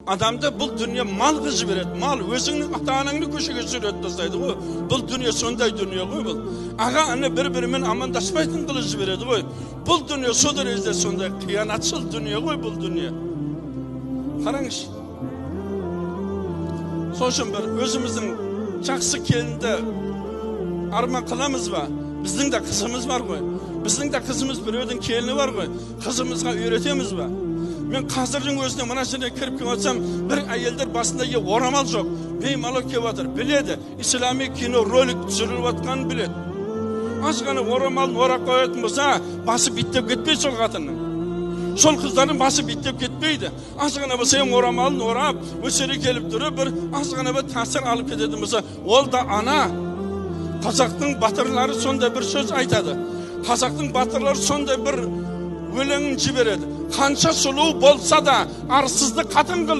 Адамды бұл дүние мал қылып жібереді, мал өзіңнің ата-анаңды көшеге сүйретіп тастайды ғой. Бұл дүние сондай дүние ғой бұл. Аға іні бір-бірімен амандаспайтын қылып жібереді ғой. Бұл дүние со дәрежеде сондай қиянатшыл дүние ғой бұл дүние. Қараңызшы. Сол үшін бір өзіміздің жақсы келінді арман қыламыз ба? Біздің де қызымыз бар ғой. Біздің де қызымыз біреудің келіні бар ғой. Қызымызға үйретеміз ба? Мен қазірдің өзіне мына жерге кіріп келіп жатсам, бір әйелдер басында орамал жоқ, беймалал келіп жатыр. Біледі, ислами кино ролик түсіріліп жатқанын біледі. Аз ғана орамалын орап қоятын болса, басы биттеп кетпейді сол қатынның. Сол қыздардың басы биттеп кетпейді. Аз ғана болса hem орамалын орап, өсере келіп тұрып, бір аз ғана бір тәсір алып кететін болса, ол да ана. Қазақтың батырлары сондай бір сөз айтады. Қазақтың батырлары сондай бір өлеңін жібереді. Қанша сұлу болса да арсызды қатын қылып